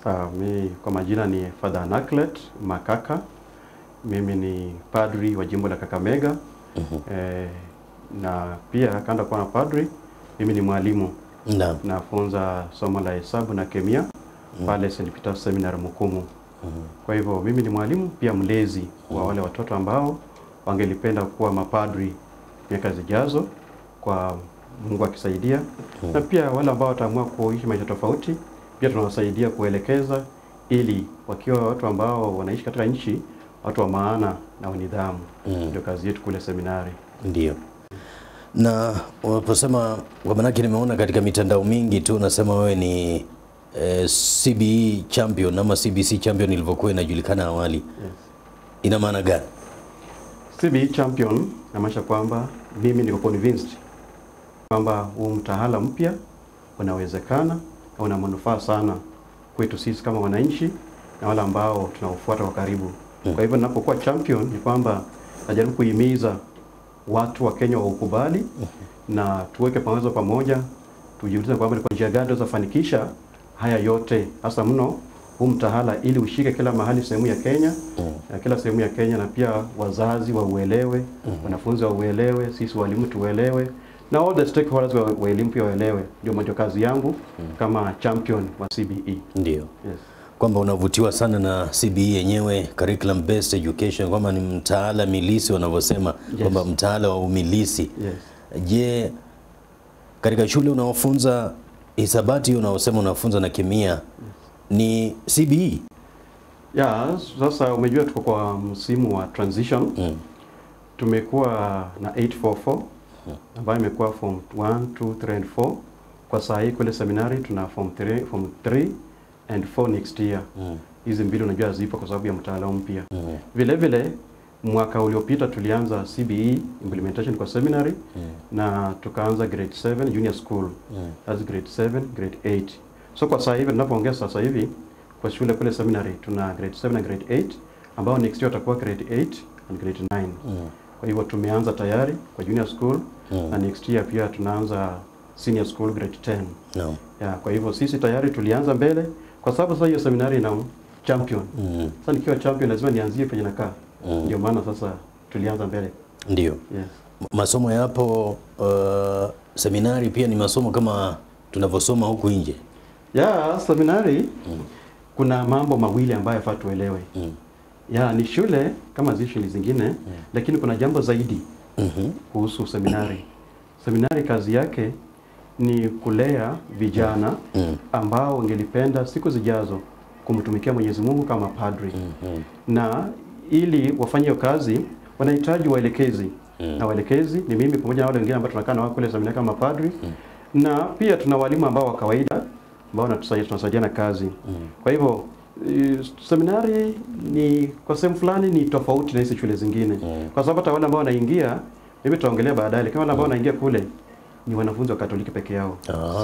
Mi kwa majina ni Father Anaclet Makaka. Mimi ni padri wa jimbo la Kakamega. Na pia kando kwa na padri, mimi ni mwalimu. Naam. Nafunza somo la hesabu na kemia pale St. Peter's Seminary Mukumu. Kwa hivyo mimi ni mwalimu pia mlezi wa wale watoto ambao wangelipenda kuwa mapadri miaka zijazo, kwa Mungu akisaidia. Na pia wale ambao wataamua kuishi maisha tofauti, pia tunawasaidia kuelekeza ili wakiwa watu ambao wanaishi katika nchi, watu wa maana na wa nidhamu. Ndio kazi yetu kule seminari. Ndio. Na unaposema, kwa maana nimeona katika mitandao mingi tu unasema wewe ni CBE champion ama CBC champion ilivyokuwa inajulikana awali. Yes. Ina maana gani? CBE champion inamaanisha kwamba mimi niko convinced kwamba huu mtaala mpya unawezekana na una manufaa sana kwetu sisi kama wananchi na wale ambao tunaufuata kwa karibu. Kwa hivyo ninapokuwa champion ni kwamba najaribu kuhimiza watu wa Kenya waukubali na tuweke pamoja pamoja, tujiulize kwamba ni kwa njia gani tutafanikisha haya yote, hasa mno huu mtaala ili ushike kila mahali sehemu ya Kenya, na kila sehemu ya Kenya, na pia wazazi wauelewe, wanafunzi wauelewe, sisi walimu tuelewe, na all the stakeholders wa elimu pia waelewe. Ndio kazi yangu kama champion wa CBE. Ndio. Yes. Kwamba unavutiwa sana na CBE yenyewe, curriculum based education, kwamba ni mtaala milisi wanavyosema. Yes. Kwamba mtaala wa umilisi. Yes. Je, katika shule unaofunza hisabati unaosema unafunza na kemia ni CBE? Ya, sasa umejua tuko kwa msimu wa transition. Tumekuwa na 844 ambayo imekuwa form 1, 2, 3 and 4. Kwa saa hii kule seminari tuna form 3, form 3 and 4 next year. Hizi mbili unajua zipo kwa sababu ya mtaala mpya. Vile vile mwaka uliopita tulianza CBE implementation kwa seminary na tukaanza grade 7 junior school. That's grade 7, grade 8. So kwa sasa hivi tunapoongea sasa hivi kwa shule kule seminary tuna grade 7 na grade 8 ambao next year watakuwa grade 8 and grade 9. Kwa hivyo tumeanza tayari kwa junior school na next year pia tunaanza senior school grade 10. No. Ya, kwa hivyo sisi tayari tulianza mbele kwa sababu sasa hiyo seminari ina champion. Sasa nikiwa champion lazima nianzie penye nakaa. Ndio maana sasa tulianza mbele. Ndio. Yes. Masomo yapo seminari pia ni masomo kama tunavyosoma huku nje. Ya, seminari kuna mambo mawili ambayo yafaa tuelewe. Ya, ni shule kama zile shule zingine, lakini kuna jambo zaidi kuhusu seminari. Seminari kazi yake ni kulea vijana ambao wangelipenda siku zijazo kumtumikia Mwenyezi Mungu kama padri. Na ili wafanye hiyo kazi wanahitaji waelekezi. Na waelekezi ni mimi pamoja na wale wengine ambao tunakaa nao kule seminari kama padri. Na pia tuna walimu ambao wa kawaida ambao tunasaidiana kazi. Kwa hivyo seminari ni kwa sehemu fulani ni tofauti na hizi shule zingine. Kwa sababu hata wale ambao wanaingia, mimi tutaongelea baadaye, lakini wale ambao wanaingia kule ni wanafunzi wa Katoliki peke yao.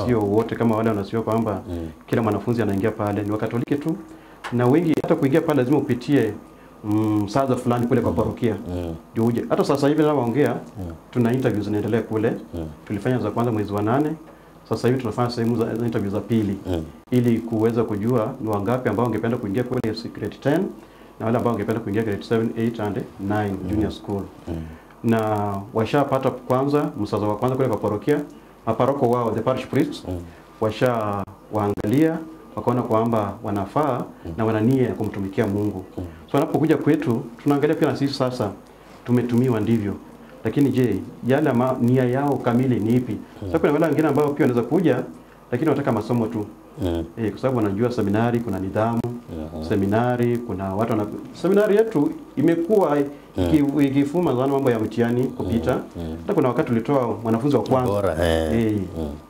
Sio wote kama wale wanasio kwamba kila mwanafunzi anaingia pale, ni wa Katoliki tu. Na wengi hata kuingia pale lazima upitie msaada fulani kule kwa parokia. Ndio uje. Hata sasa hivi ninapoongea tuna interviews zinaendelea kule. Tulifanya za kwanza mwezi wa 8. Sasa hivi tunafanya sehemu za interview za pili ili kuweza kujua ni wangapi ambao wangependa kuingia kule grade 10 na wale ambao wangependa kuingia grade 7, 8 and 9 junior school. Na washapata kwanza msaada wa kwanza kule kwa parokia. Maparoko wao, the parish priests, washa waangalia wakaona kwamba wanafaa na wana nia ya kumtumikia Mungu. So wanapokuja kwetu tunaangalia pia na sisi sasa tumetumiwa ndivyo. Lakini je, yale nia yao kamili ni ipi? Sasa kuna wale wengine ambao pia wanaweza kuja lakini wanataka masomo tu. Kwa sababu wanajua seminari kuna nidhamu, seminari kuna watu seminari yetu imekuwa ikifuma sana mambo ya mtihani kupita. Hata kuna wakati tulitoa mwanafunzi wa kwanza bora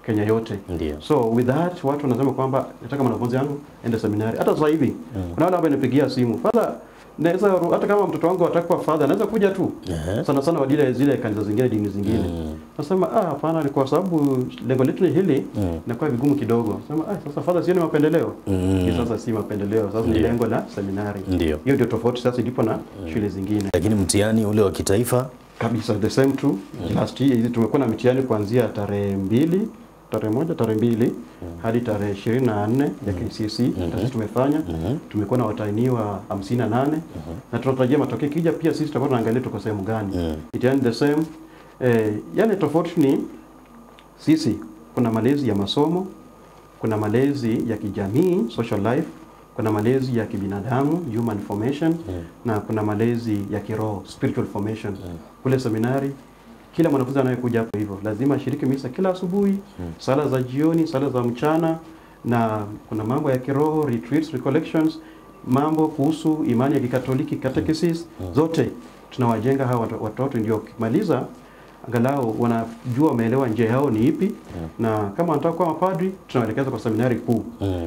Kenya yote. Ndiyo. So with that watu wanasema kwamba nataka mwanafunzi wangu ende seminari. Hata sasa hivi kuna wale ambao wanipigia simu, "Father, naweza hata kama mtoto wangu atakuwa father naweza kuja tu." Sana sana wadile zile kanisa zingine, dini zingine. Nasema hapana, ni kwa sababu lengo letu ni hili, inakuwa vigumu kidogo. Nasema sasa father sio ni mapendeleo. Sasa si mapendeleo, sasa ni lengo la seminari. Hiyo ndio tofauti sasa ilipo na shule zingine. Lakini mtihani ule wa kitaifa kabisa the same tu. Last year tumekuwa na mtihani kuanzia tarehe 2 tarehe 1, tarehe 2 hadi tarehe 24 ya KCSE. Sisi tumefanya, tumekuwa na watahiniwa 58 na tunatarajia matokeo kija pia sisi tutakuwa tunaangalia tuko sehemu gani. It and the same yale tofauti ni sisi kuna malezi ya masomo, kuna malezi ya kijamii social life, kuna malezi ya kibinadamu human formation, na kuna malezi ya kiroho spiritual formation. Kule seminari kila mwanafunzi anayekuja hapo hivyo lazima ashiriki misa kila asubuhi, sala za jioni, sala za mchana, na kuna mambo ya kiroho retreats, recollections, mambo kuhusu imani ya Kikatoliki, catechesis, zote tunawajenga hawa watoto ndio kimaliza angalau wanajua wameelewa njia yao ni ipi. Na kama wanataka kuwa mapadri tunawaelekeza kwa seminari kuu.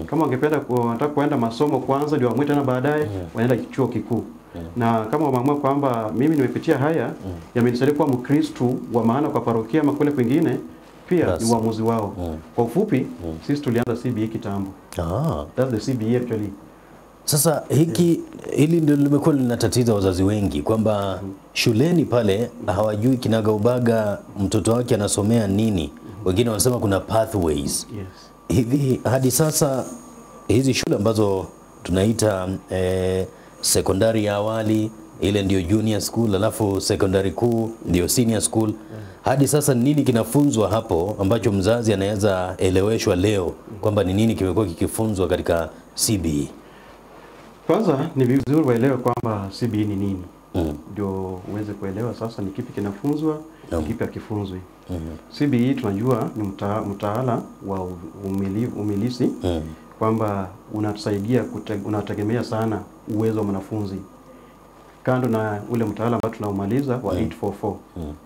Kama wangependa wanataka kuenda masomo kwanza ndio waamue tena baadaye, wanaenda chuo kikuu. Na kama wameamua kwamba mimi nimepitia haya yamenisaidia kuwa Mkristo wa maana kwa parokia ama kule kwingine, pia ni uamuzi wao. Kwa ufupi, sisi tulianza CBE kitambo. That's the CBE actually. Sasa hiki hili ndio limekuwa linatatiza wazazi wengi kwamba shuleni pale hawajui kinagaubaga mtoto wake anasomea nini. Wengine wanasema kuna pathways. Yes. Hivi hadi sasa hizi shule ambazo tunaita sekondari ya awali, ile ndio junior school, alafu sekondari kuu ndio senior school. Hadi sasa nini kinafunzwa hapo ambacho mzazi anaweza eleweshwa leo kwamba ni nini kimekuwa kikifunzwa katika CBE? Kwanza ni vizuri waelewe kwamba CBE ni nini. Ndio uweze kuelewa sasa ni kipi kinafunzwa, ni kipi hakifunzwi. CBE tunajua ni mtaala wa umilisi, kwamba unatusaidia unategemea sana uwezo wa mwanafunzi. Kando na ule mtaala ambao tunaumaliza wa 844,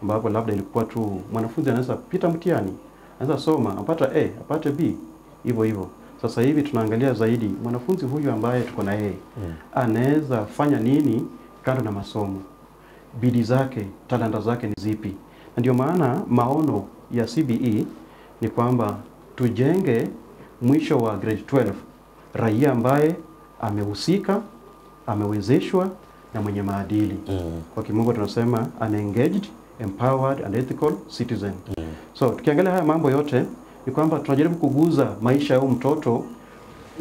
ambapo labda ilikuwa tu mwanafunzi anaweza pita mtihani, anaweza soma, apata A, apate B, hivyo hivyo. Sasa hivi tunaangalia zaidi mwanafunzi huyu ambaye tuko na yeye anaweza fanya nini kando na masomo, bidii zake, talanta zake ni zipi. Na ndio maana maono ya CBE ni kwamba tujenge mwisho wa grade 12 raia ambaye amehusika, amewezeshwa na mwenye maadili. Kwa kimombo tunasema an engaged, empowered and ethical citizen. So tukiangalia haya mambo yote ni kwamba tunajaribu kuguza maisha ya mtoto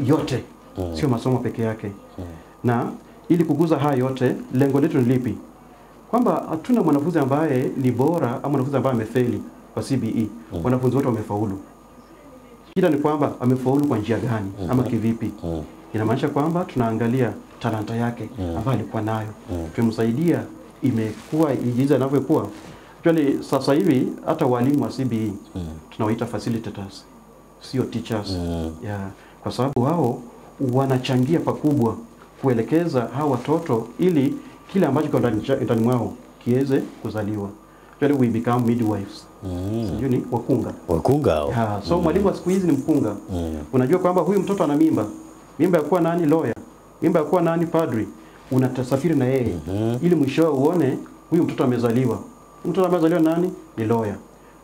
yote, sio masomo peke yake. Na ili kuguza haya yote, lengo letu ni lipi? Kwamba hatuna mwanafunzi ambaye ni bora ama mwanafunzi ambaye amefeli kwa CBE. Wanafunzi wote wamefaulu. Shida ni kwamba amefaulu kwa njia gani ama kivipi. Inamaanisha kwamba tunaangalia talanta yake ambayo alikuwa nayo. Tumemsaidia, imekuwa jinsi inavyokuwa. Actually sasa hivi hata walimu wa CBE tunawaita facilitators, sio teachers. Kwa sababu wao wanachangia pakubwa kuelekeza hawa watoto ili kile ambacho kiko ndani mwao kiweze kuzaliwa. Actually we become midwives. Sijui ni wakunga. Wakunga hao. So mwalimu wa siku hizi ni mkunga. Unajua kwamba huyu mtoto ana mimba. Mimba ya kuwa nani lawyer, mimba ya kuwa nani padri. Unatasafiri na yeye ili mwishowe uone huyu mtoto amezaliwa. Mtoto amezaliwa nani? Ni lawyer.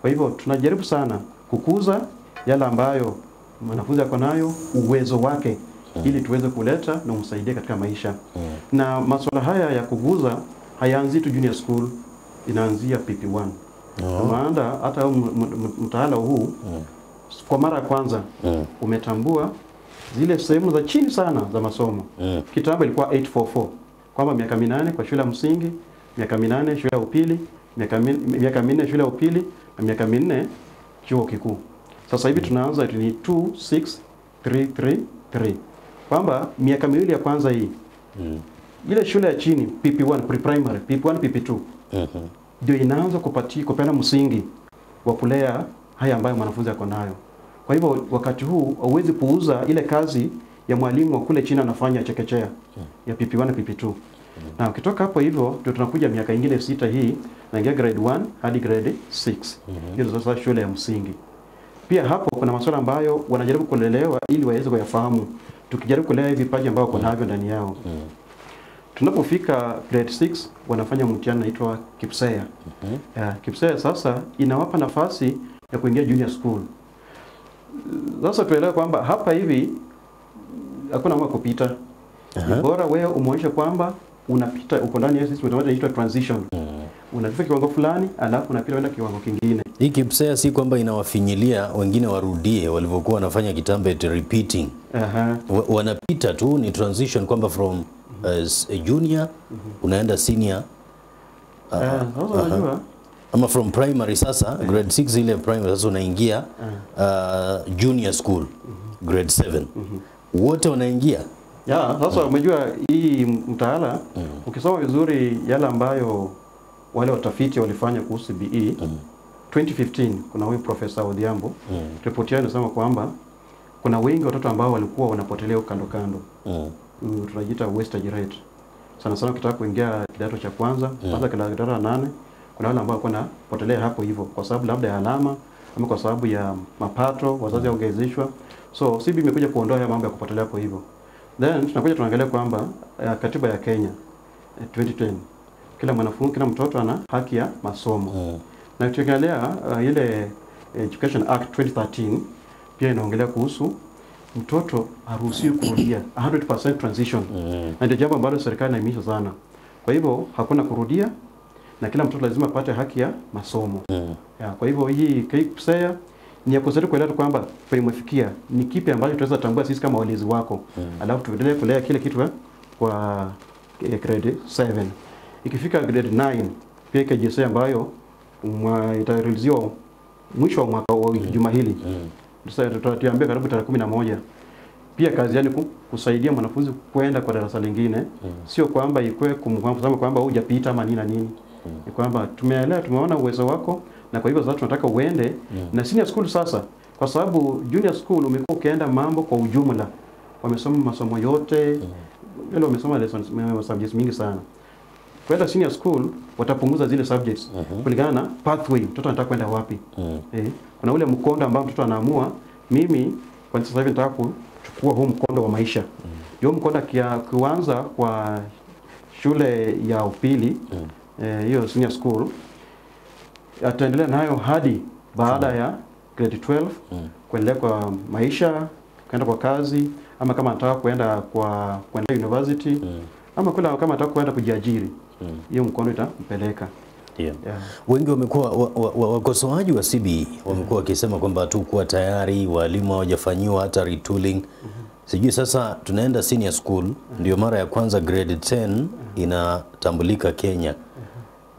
Kwa hivyo tunajaribu sana kukuza yale ambayo mwanafunzi ako nayo, uwezo wake, ili tuweze kuleta na kumsaidia katika maisha. Na masuala haya ya kuguza hayaanzi tu junior school, inaanzia PP1. Maana hata mtaala huu kwa mara ya kwanza umetambua zile sehemu za chini sana za masomo. Kitambo ilikuwa 844, kwamba miaka 8 kwa shule ya msingi, miaka 8 shule ya upili, miaka 4 shule ya upili na miaka 4 chuo kikuu. Sasa hivi tunaanza ni 2 6 3 3 3. Kwamba miaka miwili ya kwanza hii ile shule ya chini PP1 pre-primary, PP1 PP2 ndio inaanza kupeana msingi wa kulea haya ambayo mwanafunzi ako nayo. Kwa hivyo wakati huu huwezi puuza ile kazi ya mwalimu wa kule chini anafanya chekechea ya PP1 na PP2. Na ukitoka hapo hivyo ndio tunakuja miaka ingine 6 hii, naingia grade 1 hadi grade 6. Hiyo sasa shule ya msingi. Pia hapo kuna masuala ambayo wanajaribu kulelewa ili waweze kuyafahamu. Tukijaribu kulea hivi vipaji ambao wako navyo ndani yao. Tunapofika grade 6 wanafanya mtihani unaitwa KPSEA. KPSEA sasa inawapa nafasi ya kuingia junior school. Sasa tuelewe kwamba hapa hivi hakuna mwa kupita. Ni bora wewe umeonyesha kwamba unapita, uko ndani ya system inaitwa transition. Unafika kiwango fulani alafu unapita kwenda kiwango kingine. Hii KPSEA si kwamba inawafinyilia wengine warudie walivyokuwa wanafanya kitambo, eti repeating. Wanapita tu, ni transition kwamba from junior unaenda senior. Sasa unajua ama from primary sasa grade 6 ile primary sasa unaingia junior school grade 7. Wote wanaingia. Ya, sasa umejua hii mtaala ukisoma vizuri yale ambayo wale watafiti walifanya kuhusu CBE 2015, kuna huyu Profesa Odhiambo ripoti yake inasema kwamba kuna wengi watoto ambao walikuwa wanapotelea kando kando. Tunajiita wastage rate. Sana sana ukitaka kuingia kidato cha kwanza, kwanza kidato cha 8, kuna wale ambao walikuwa wanapotelea hapo hivyo kwa sababu labda ya alama ama kwa sababu ya mapato, wazazi hawajaridhishwa. So CBE imekuja kuondoa haya mambo ya kupotelea hapo hivyo. Then tunakuja tunaangalia kwamba katiba ya Kenya 2010 kila mwanafunzi, kila mtoto ana haki ya masomo. Na tukiangalia ile Education Act 2013 pia inaongelea kuhusu mtoto haruhusiwi kurudia 100% transition. Na ndio jambo ambalo serikali inahimiza sana. Kwa hivyo hakuna kurudia na kila mtoto lazima apate haki ya masomo. Ya, kwa hivyo hii KPSEA ni ya kusaidia kuelewa kwamba penye umefikia ni kipi ambacho tunaweza tambua sisi kama walezi wako. Alafu tuendelee kulea kile kitu kwa grade 7. Ikifika grade 9 pia KJSEA ambayo itareleziwa mwisho wa mwaka wa juma hili. Sasa tutatuambia karibu tarehe 11. Pia kazi yani kusaidia mwanafunzi kwenda kwa darasa lingine. Sio kwamba ikwe kumsema kwamba hujapita ama nini na nini. Ni kwamba tumeelewa, tumeona uwezo wako na kwa hivyo sasa tunataka uende na senior school sasa, kwa sababu junior school umekuwa ukienda mambo kwa ujumla. Wamesoma masomo yote. Wale wamesoma lessons, subjects mingi sana. Kwenda senior school watapunguza zile subjects kulingana na pathway mtoto anataka kwenda wapi. Kuna ule mkondo ambao mtoto anaamua, mimi kwa sasa hivi nataka kuchukua huu mkondo wa maisha. Hiyo mkondo kuanza kwa shule ya upili, hiyo senior school ataendelea nayo hadi baada ya grade 12 kuendelea kwa maisha, kwenda kwa kazi, ama kama anataka kwenda kwa kwenda university, ama kula kama anataka kwenda kujiajiri. Hiyo mkondo itampeleka. Yeah. Wengi wamekuwa wakosoaji wa CBE wamekuwa wakisema kwamba hatukuwa tayari, walimu hawajafanyiwa hata retooling. Sijui sasa tunaenda senior school, ndio mara ya kwanza grade 10 inatambulika Kenya.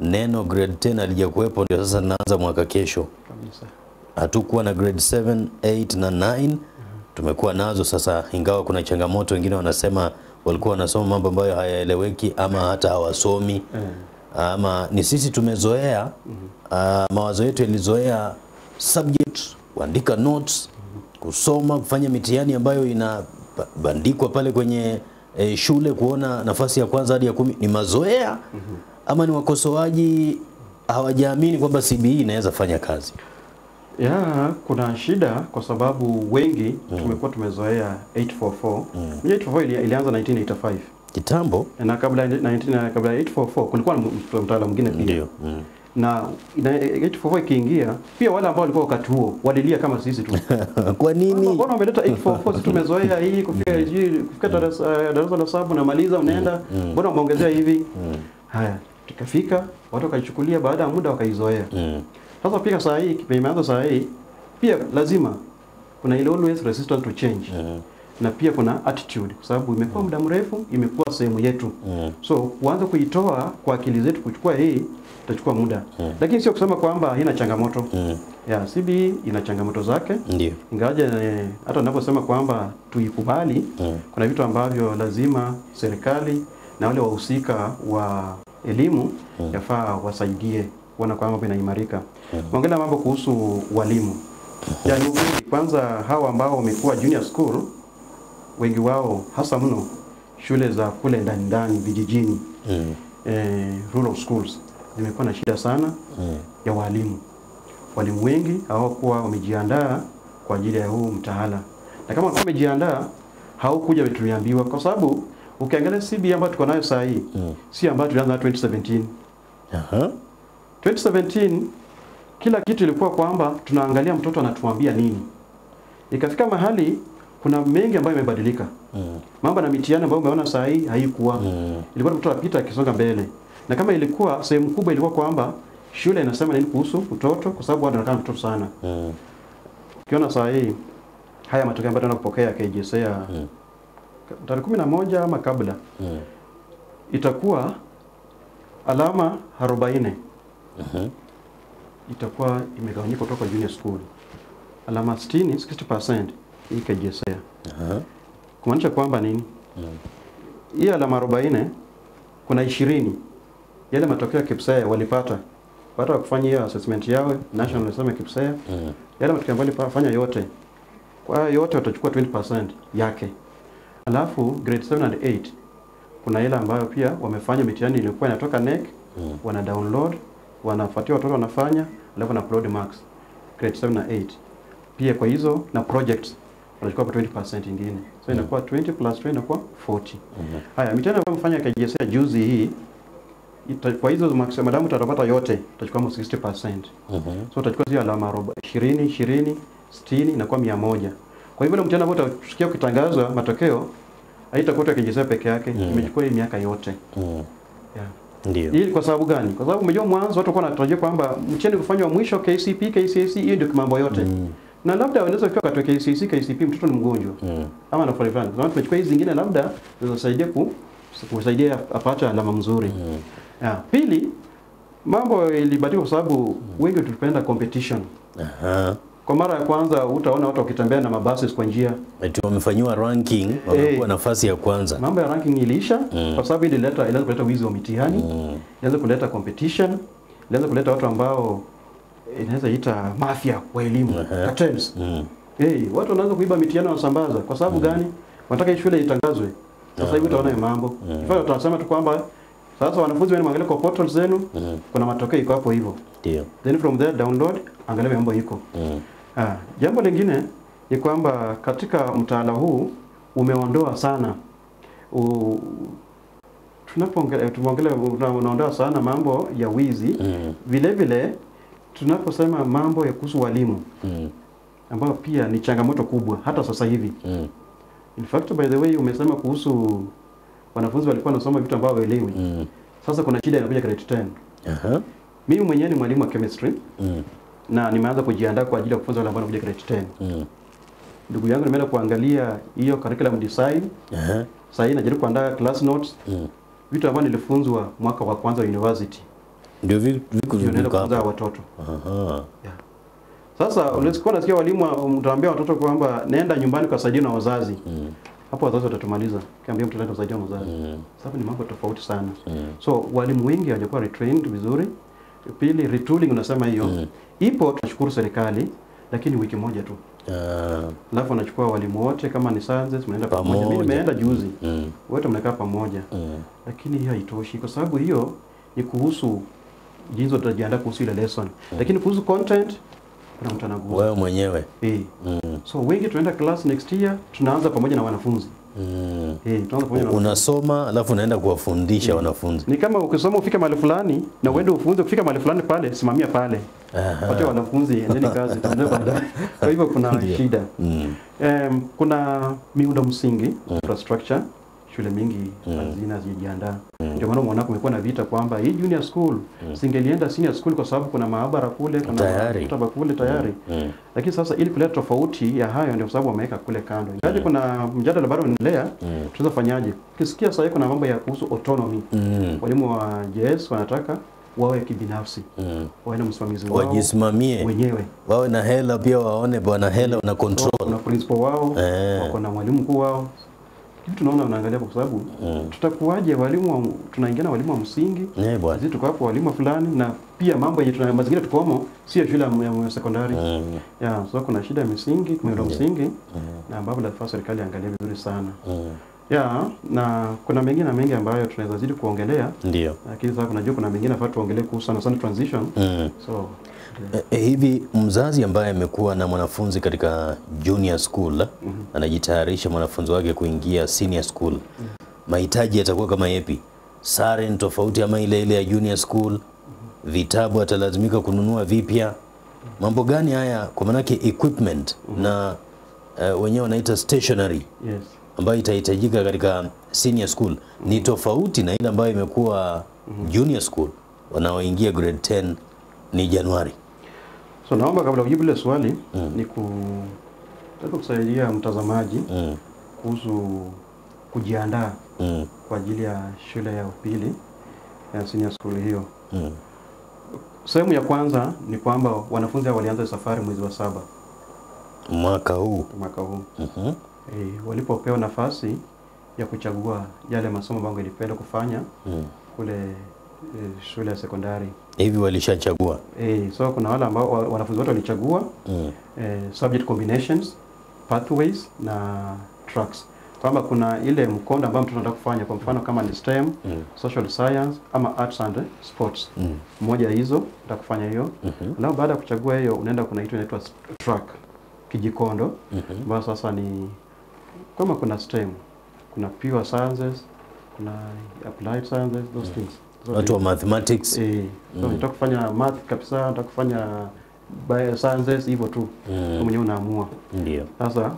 Neno grade 10 halijakuwepo, ndio sasa tunaanza mwaka kesho. Kabisa. Hatukuwa na grade 7, 8 na 9. Tumekuwa nazo sasa, ingawa kuna changamoto, wengine wanasema walikuwa wanasoma mambo ambayo hayaeleweki ama hata hawasomi. Ama ni sisi tumezoea, mawazo yetu yalizoea subject, kuandika notes, kusoma, kufanya mitihani ambayo inabandikwa pale kwenye shule, kuona nafasi ya kwanza hadi ya 10. Ni mazoea ama ni wakosoaji hawajaamini kwamba CBE inaweza fanya kazi? Ya, kuna shida kwa sababu wengi tumekuwa tumezoea 844. 844 ilianza 1985. Kitambo. Na kabla 844 kulikuwa na mtaala mwingine pia. Ndio. Na 844 ikiingia pia wale ambao walikuwa wakati huo walilia kama sisi tu. Kwa nini? Mbona wameleta 844? Sisi tumezoea hii kufika darasa la 7 na maliza unaenda. Mbona wameongezea hivi? Haya, tukafika watu wakaichukulia, baada ya muda wakaizoea. Sasa pia saa hii imeanza saa hii pia lazima kuna ile always resistant to change. Na pia kuna attitude kwa sababu imekuwa muda mrefu, imekuwa sehemu yetu. So kuanza kuitoa kwa akili zetu kuchukua hii itachukua muda. Lakini sio kusema kwamba haina changamoto. Ya CBE ina changamoto zake. Ndio. Ingawaje hata ninaposema kwamba tuikubali, kuna vitu ambavyo lazima serikali na wale wahusika wa elimu yafaa wasaidie kuona kwamba inaimarika. Ongelea mambo kuhusu walimu. Yaani kwanza hawa ambao wamekuwa junior school, wengi wao hasa mno shule za kule ndani ndani vijijini, rural schools zimekuwa na shida sana ya walimu. Walimu wengi hawakuwa wamejiandaa kwa ajili ya huu mtaala. Na kama wamejiandaa haukuja tuliambiwa, kwa sababu ukiangalia CBE ambayo tuko nayo sasa hii si ambayo tulianza 2017. 2017 kila kitu ilikuwa kwamba tunaangalia mtoto anatuambia nini. Ikafika mahali kuna mengi ambayo yamebadilika. Mambo na mitihani ambayo umeona saa hii haikuwa. Ilikuwa mtoto apita akisonga mbele. Na kama ilikuwa sehemu kubwa ilikuwa kwamba shule inasema nini kuhusu mtoto, kwa sababu wanaonekana mtoto sana. Ukiona saa hii haya matokeo ambayo tunapokea KJSEA tarehe 11 ama kabla itakuwa alama 40. Itakuwa imegawanyika kutoka junior school. Alama 60, 60% hii KJSEA. Kumaanisha kwamba nini? Hii alama 40 kuna 20 yale matokeo ya KPSEA walipata baada ya kufanya hiyo assessment yao national assessment KPSEA. Yale matokeo ambayo walifanya yote, kwa yote watachukua 20% yake. Alafu grade 7 and 8 kuna ile ambayo pia wamefanya mitihani iliyokuwa inatoka NEC, wana download, wanafuatia watoto wanafanya, alafu wana upload marks grade 7 na 8. Pia kwa hizo na projects wanachukua 20% nyingine. So inakuwa 20 plus 20 inakuwa 40. Haya, mitihani ambayo wamefanya KJSEA juzi hii kwa hizo marks madamu tutapata yote tutachukua 60%. So tutachukua hizo alama 20, 20, 60 inakuwa 100. Kwa hivyo mtihani ambao utasikia ukitangazwa matokeo haitakuwa KJSEA peke yake, imechukua hii miaka yote. Yeah. Ndio. Hii kwa sababu gani? Kwa sababu umejua mwanzo watu walikuwa wanatarajia kwamba mtihani kufanywa mwisho KCP, KCSE, hiyo ndio mambo yote. Na labda wanaweza kuwa katika KCSE, KCP mtoto ni mgonjwa. Ama na fulani. Kwa sababu tumechukua hizi zingine labda zinazosaidia kusaidia apate alama mzuri. Yeah. Pili, mambo ilibadilika kwa sababu wengi tulipenda competition. Kwa mara ya kwanza utaona watu wakitembea na mabasi kwa njia. Eti wamefanyiwa ranking, wamekuwa nafasi ya kwanza. Mambo ya ranking iliisha kwa sababu ilianza kuleta wizi wa mitihani, ilianza kuleta competition, ilianza kuleta watu ambao inaweza ita mafia wa elimu, cartels. Watu wanaanza kuiba mitihani wanasambaza. Kwa sababu gani? Wanataka hii shule itangazwe. Sasa hivi utaona hiyo mambo. Kwa hiyo tunasema tu kwamba sasa wanafunzi wenu mwangalie kwa portals zenu, kuna matokeo iko hapo hivyo. Ndio. Then from there download, angalia mambo iko. Jambo lingine ni kwamba katika mtaala huu umeondoa sana tunapoongelea unaondoa sana mambo ya wizi. Vile vile tunaposema mambo ya kuhusu walimu ambayo pia ni changamoto kubwa hata sasa hivi. In fact, by the way, umesema kuhusu wanafunzi walikuwa wanasoma vitu ambavyo hawaelewi. Sasa kuna shida inakuja grade 10. Mimi mwenyewe ni mwalimu wa chemistry. Na nimeanza kujiandaa kwa ajili ya kufunza wale ambao wanakuja grade 10. Ndugu yangu nimeenda kuangalia hiyo curriculum design. Sasa hii najaribu kuandaa class notes. Vitu ambavyo nilifunzwa mwaka wa kwanza wa university. Ndio viko kufunza watoto. Yeah. Sasa unasikia nasikia walimu mtaambia watoto kwamba nenda nyumbani kusaidia na wazazi. Hapo wazazi watatumaliza. Kiambia mtoto anaenda kusaidia wazazi. Sababu ni mambo tofauti sana. So walimu wengi hawajakuwa retrained vizuri. Pili, retooling unasema hiyo. Ipo, tunashukuru serikali, lakini wiki moja tu. Alafu wanachukua walimu wote kama ni sciences mnaenda pamoja. Mimi nimeenda juzi. Wote mnakaa pamoja. Lakini hiyo haitoshi kwa sababu hiyo ni kuhusu jinsi tutajiandaa kuhusu ile lesson. Lakini kuhusu content kuna mtu anagusa. Wewe mwenyewe. So wengi tunaenda class next year tunaanza pamoja na wanafunzi. Tunaanza pamoja na unasoma alafu unaenda kuwafundisha wanafunzi. Ni kama ukisoma ufike mahali fulani na uende ufunze, kufika mahali fulani pale simamia pale. Watu wanafunzi endeni kazi tuendelee baadaye. Kwa hivyo kuna shida. Kuna miundo msingi, infrastructure, shule mingi hazina zijiandaa. Ndio maana unaona kumekuwa na vita kwamba hii junior school singelienda senior school kwa sababu kuna maabara kule, kuna maktaba kule tayari. Lakini sasa ili kuleta tofauti ya hayo ndio sababu wameweka kule kando. Ingawa kuna mjadala bado unaendelea, tunaweza fanyaje? Ukisikia sasa kuna mambo ya kuhusu autonomy. Walimu wa JS wanataka wawe kibinafsi. Wawe na msimamizi wao. Wajisimamie wenyewe. Wawe na hela pia, waone bwana hela na control. Kuna principal wao, wako na mwalimu mkuu wao. Kitu tunaona unaangalia kwa sababu tutakuwaje walimu tunaingia na walimu wa msingi, sisi tuko hapo walimu fulani, na pia mambo yenye tuna mazingira tukomo sio shule ya sekondari. Yeah, so kuna shida ya misingi, miundo msingi na ambapo lazima serikali angalie vizuri sana. Yeah, na kuna mengi na mengi ambayo tunaweza zidi kuongelea. Ndio. Lakini sasa kunajua kuna mengine nafaa tuongelee kuhusu sana sana transition. So hivi mzazi ambaye amekuwa na mwanafunzi katika junior school anajitayarisha mwanafunzi wake kuingia senior school, mahitaji yatakuwa kama yepi? Sare ni tofauti ama ile ile ya junior school? Vitabu atalazimika kununua vipya? Mambo gani haya? Kwa maana yake equipment na wenyewe wanaita stationery. Yes. ambayo itahitajika katika senior school ni tofauti na ile ambayo imekuwa junior school wanaoingia grade 10 ni Januari. So naomba kabla kujibu ile swali ni kutaka kusaidia mtazamaji kuhusu kujiandaa kwa ajili ya shule ya upili ya senior school hiyo. Sehemu ya kwanza ni kwamba wanafunzi hao walianza safari mwezi wa 7 mwaka huu. Walipopewa nafasi ya kuchagua yale masomo ambayo walipenda kufanya kule shule ya sekondari. Hivi walishachagua? So kuna wale ambao wanafunzi wote walichagua subject combinations, pathways na tracks. Kwamba kuna ile mkondo ambao mtoto anataka kufanya, kwa mfano kama ni STEM, social science ama arts and sports. Moja hizo unataka kufanya hiyo. Alafu baada ya kuchagua hiyo unaenda kuna kitu inaitwa track, kijikondo, ambayo sasa ni kama kuna STEM, kuna pure sciences, kuna applied sciences, those things. Watu wa mathematics. So unataka kufanya math kabisa, unataka kufanya bio sciences, hivyo tu. Mwenyewe unaamua. Ndio. Sasa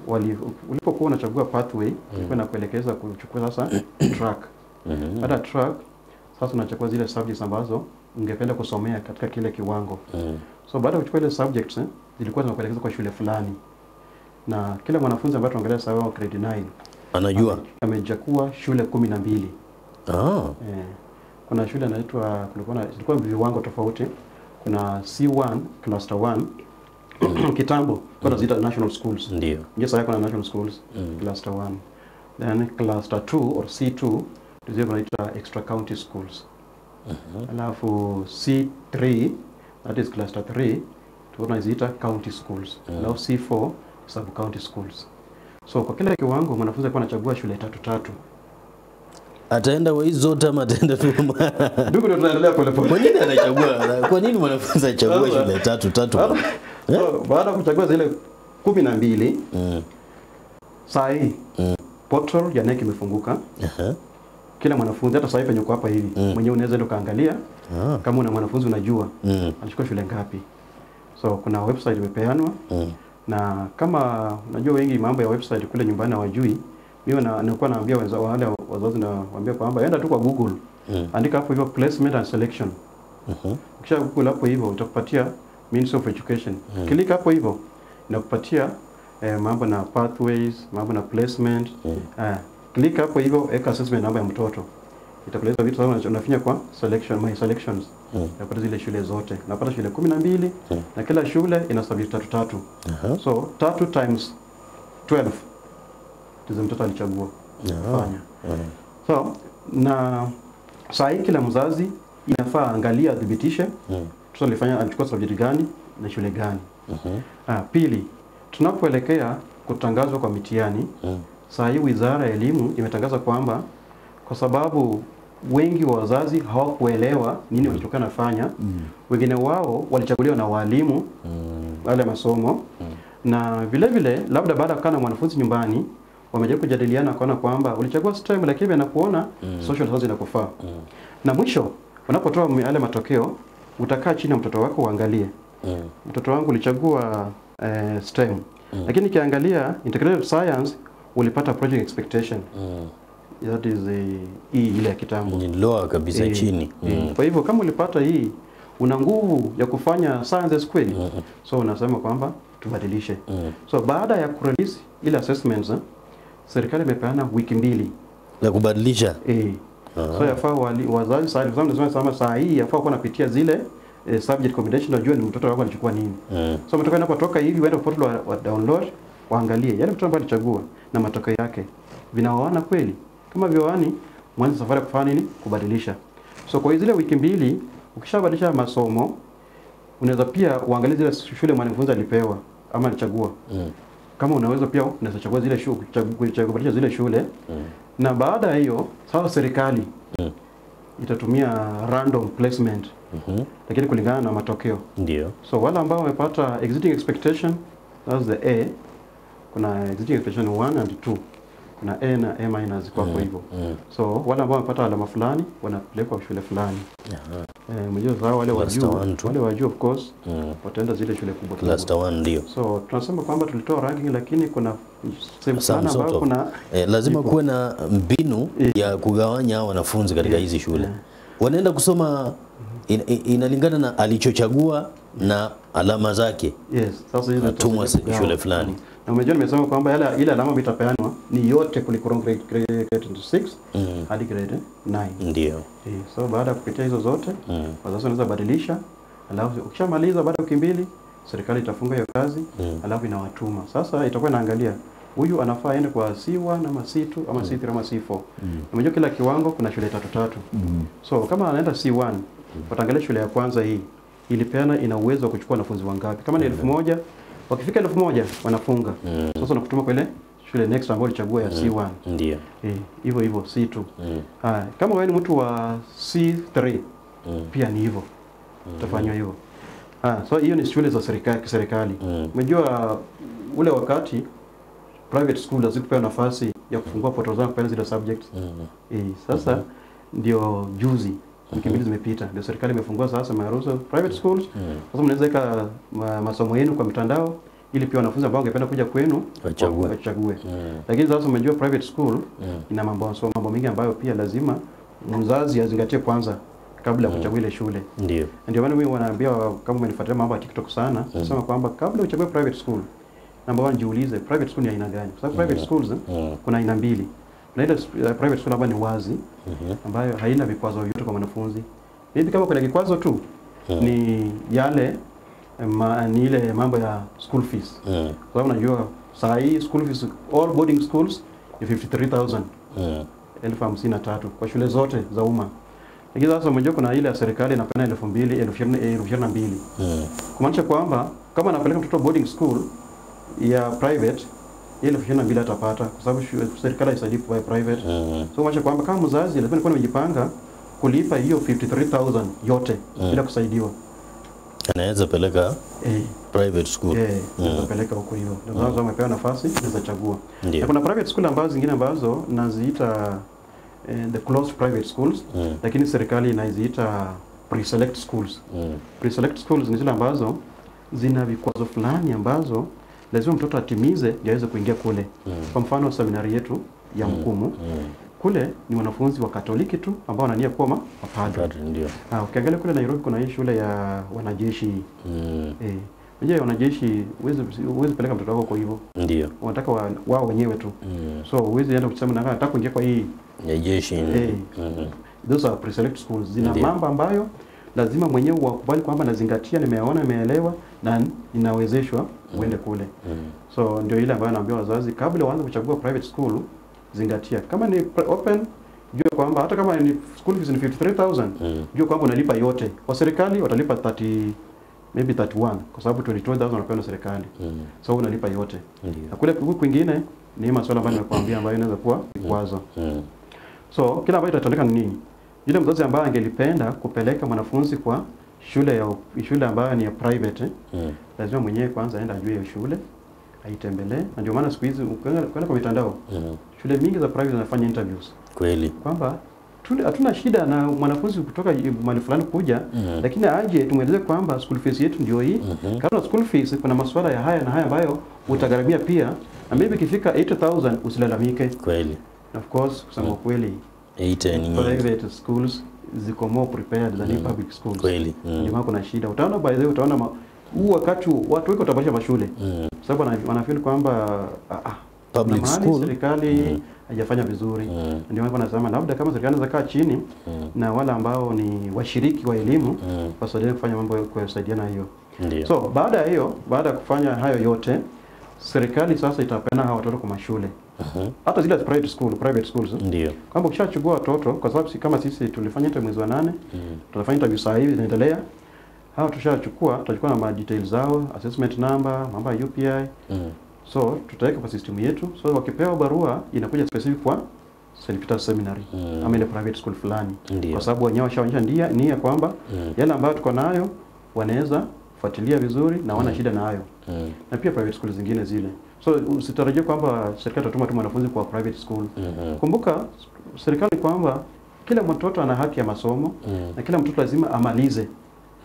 ulipokuwa unachagua pathway, ilikuwa inakuelekeza kuchukua sasa track. Baada track sasa unachagua zile subjects ambazo ungependa kusomea katika kile kiwango. So baada ya kuchukua ile subjects zilikuwa zinakuelekeza kwa shule fulani. Na kila mwanafunzi ambaye tunaangalia sasa wa grade 9 anajua amechagua shule 12. Kuna shule inaitwa, kulikuwa viwango tofauti. Kuna C1 cluster 1 kitambo kuna zita national schools. Ndio. Yes, sasa kuna national schools cluster 1. Then cluster 2 or C2 ndio tunaita extra county schools. Alafu C3, that is cluster 3, tunaziita county schools. Alafu C4 sub county schools. So kwa kila kiwango mwanafunzi alikuwa anachagua shule 3. Ataenda wa hizo zote ama ataenda tu? Ndugu, ndio tunaendelea pole pole. Kwa nini anachagua? Kwa nini mwanafunzi achague shule 3? So, baada ya kuchagua zile 12, saa hii portal ya NEC imefunguka. Kila mwanafunzi hata sasa hivi penye uko hapa hivi mwenyewe unaweza enda kaangalia kama una mwanafunzi unajua anachukua shule ngapi. So kuna website imepeanwa. Na kama unajua wengi mambo ya website kule nyumbani hawajui, mimi nilikuwa naambia wale wazazi na waambia kwamba enda tu kwa Google. Andika hapo hivyo placement and selection. Ukisha Google hapo hivyo utakupatia Ministry of Education. Click hapo hivyo inakupatia mambo na pathways, mambo na placement. Click hapo hivyo eka assessment namba ya mtoto. Itakuleta vitu sana, unafinya kwa selection, my selections. Unapata zile shule zote. Unapata shule 12 na kila shule ina subject 3. So 3 times 12 ndizo mtoto alichagua kufanya. So na saa hii kila mzazi inafaa angalia, adhibitishe mtoto alifanya, alichukua subject gani na shule gani. Pili, tunapoelekea kutangazwa kwa mitihani, saa hii Wizara ya Elimu imetangaza kwamba kwa sababu wengi wa wazazi hawakuelewa nini walichokuwa nafanya, wengine wao walichaguliwa na walimu wale masomo, na vile vile labda baada ya kukaa na mwanafunzi nyumbani wamejaribu kujadiliana kuona kwamba ulichagua STEM lakini anakuona social science inakufaa. Na mwisho unapotoa yale matokeo utakaa chini na mtoto wako uangalie. Mtoto wangu ulichagua STEM. Lakini kiangalia integrated science ulipata project expectation. That is ile ya kitambo. Ni lower kabisa chini. Kwa hivyo kama ulipata hii una nguvu ya kufanya sciences kweli. So unasema kwamba tubadilishe. So baada ya kurelease ile assessments, serikali imepeana wiki 2 ya kubadilisha. So yafaa wazazi sasa saa hii yafaa kuwa napitia zile subject combination, unajua ni mtoto wako alichukua nini. So mtoto anapotoka hivi waende portal wa download waangalie yale mtoto ambaye alichagua na matokeo yake vinaoana kweli. Kama vioani, mwanzo safari kufanya nini? Kubadilisha. So kwa zile wiki 2 ukishabadilisha masomo unaweza pia uangalie zile shule mwanafunzi alipewa ama alichagua. Kama unaweza pia unaweza chagua zile shule, kubadilisha zile shule. Na baada ya hiyo sasa serikali itatumia random placement. Lakini kulingana na matokeo. Ndio. So wale ambao wamepata exceeding expectation, that's the A. Kuna exceeding expectation 1 and 2. Kuna A na A minus kwa hivyo. So wale ambao wamepata alama fulani wanapelekwa shule fulani. Mjua sawa wale wa juu, wale wa juu of course wataenda zile shule kubwa kubwa. Cluster 1 ndio. So tunasema kwamba tulitoa ranking, lakini kuna sehemu sana ambayo kuna lazima kuwe na mbinu ya kugawanya wanafunzi katika hizi shule. Wanaenda kusoma inalingana na alichochagua na alama zake. Yes, sasa hizo tumwa shule fulani. Na umejua nimesema kwamba ile alama itapeanwa ni yote kuliko grade 6 hadi grade 9. Ndio. So baada ya kupitia hizo zote, wazazi wanaweza badilisha, alafu ukishamaliza baada ya wiki mbili serikali itafunga hiyo kazi, alafu inawatuma. Sasa itakuwa inaangalia huyu anafaa aende kwa C1 ama C2 ama C3 ama C4. Unajua kila kiwango kuna shule tatu tatu. So kama anaenda C1, wataangalia shule ya kwanza hii ilipeana ina uwezo wa kuchukua wanafunzi wangapi. Kama ni 1000, wakifika 1000 wanafunga. Sasa wanakutuma kwa ile shule next ambayo ulichagua ya C1. Ndio. Hivyo hivyo C2. Haya, kama wewe ni mtu wa C3 pia ni hivyo. Utafanywa hivyo. So hiyo ni shule za serikali. Unajua ule wakati private school hazikupewa nafasi ya kufungua portal zao kupeana zile subjects. Sasa ndio juzi wiki mbili zimepita ndio serikali imefungua sasa maruhusu private schools. Sasa mnaweza weka masomo yenu kwa mitandao ili pia wanafunzi ambao wangependa kuja kwenu wachague. Lakini sasa umejua private school ina mambo mengi ambayo pia lazima mzazi azingatie kwanza kabla ya kuchagua ile shule. Ndio. Ndio maana mimi wanaambia, kama umenifuatilia mambo ya TikTok sana, nasema kwamba kabla uchague private school, namba 1 jiulize private school ni aina gani? Kwa sababu private schools kuna aina mbili. Kuna ile private school ambayo ni wazi, ambayo haina vikwazo vyote kwa mwanafunzi. Maybe kama kuna kikwazo tu ni yale ni ile mambo ya school fees. Kwa sababu unajua saa hii school fees all boarding schools ni 53,000. 1053 kwa shule zote za umma. Lakini sasa unajua kuna ile ya serikali inapeana 2000, 2022. Kumaanisha kwamba kama anapeleka mtoto boarding school ya private ile 22 atapata kwa sababu serikali haisaidii kwa private. So maanisha kwamba kama mzazi lazima nikuwa nimejipanga kulipa hiyo 53,000 yote bila kusaidiwa. Anaweza peleka private school. Anaweza peleka huko hiyo. Ndio maana wamepewa nafasi za chagua. Na kuna private school ambazo zingine ambazo naziita the closed private schools, lakini serikali inaziita pre-select schools. Pre-select schools ni zile ambazo zina vikwazo fulani ambazo lazima mtoto atimize ndio aweze kuingia kule. Kwa mfano seminari yetu ya Mkumu, kule ni wanafunzi wa Katoliki tu ambao wanania kuwa mapadri. Ndio. Ukiangalia kule Nairobi kuna hii shule ya wanajeshi. Unajua wanajeshi huwezi peleka mtoto wako kwa hivyo. Ndio. Wanataka wao wenyewe tu. So huwezi enda kusema na nataka kuingia kwa hii ya jeshi. Those are pre-select schools. Zina mambo ambayo lazima mwenyewe ukubali kwamba nazingatia, nimeona, nimeelewa na ninawezeshwa uende kule. So ndio ile ambayo naambia wazazi kabla waanze kuchagua private school, zingatia. Kama ni open, jua kwamba hata kama ni school fees ni 53,000, jua kwamba unalipa yote. Kwa serikali watalipa 30 maybe 31 kwa sababu 22,000 wanapewa na serikali. So unalipa yote. Na kule kwingine ni masuala ambayo nimekuambia ambayo inaweza kuwa vikwazo. So kila ambacho itatendeka ni nini? Yule mzazi ambaye angelipenda kupeleka mwanafunzi kwa shule ambayo ni ya private, lazima mwenyewe kwanza aende ajue hiyo shule, aitembelee. Na ndio maana siku hizi ukienda kwa mitandao, shule mingi za private zinafanya interviews. Kweli. Kwamba hatuna shida na mwanafunzi kutoka mahali fulani kuja, lakini aje tumueleze kwamba school fees yetu ndio hii. Kama school fees kuna masuala ya haya na haya ambayo utagharamia pia, na maybe ikifika 80,000 usilalamike. Kweli. Of course kusema kweli private schools ziko more prepared than public schools. Kweli. Ndio maana kuna shida. Utaona by the way, utaona huu wakati watu wengi watabadilisha mashule. Sababu wanafeel kwamba public school serikali haijafanya vizuri. Ndio maana wanasema labda kama serikali inaweza kaa chini na wale ambao ni washiriki wa elimu wasaidiane kufanya mambo kusaidiana hiyo. So baada ya hiyo, baada ya kufanya hayo yote, serikali sasa itapeana hawa watoto kwa mashule. Hata zile private schools. Ndio. Kwamba ukishachukua watoto, kwa sababu kama sisi tulifanya interview mwezi wa 8, tunafanya interview saa hivi zinaendelea. Hao tushachukua, tutachukua na details zao, assessment number, mambo ya UPI. So tutaweka kwa system yetu. So wakipewa barua inakuja specific kwa St. Peter's Seminary ama ile private school fulani. Kwa sababu wenyewe washaonyesha nia kwamba yale ambayo tuko nayo wanaweza fuatilia vizuri na wana shida nayo. Na pia private school zingine zile. So usitarajie kwamba serikali itatuma tu mwanafunzi kwa private school. Kumbuka serikali kwamba Kila mtoto ana haki ya masomo na kila mtoto lazima amalize.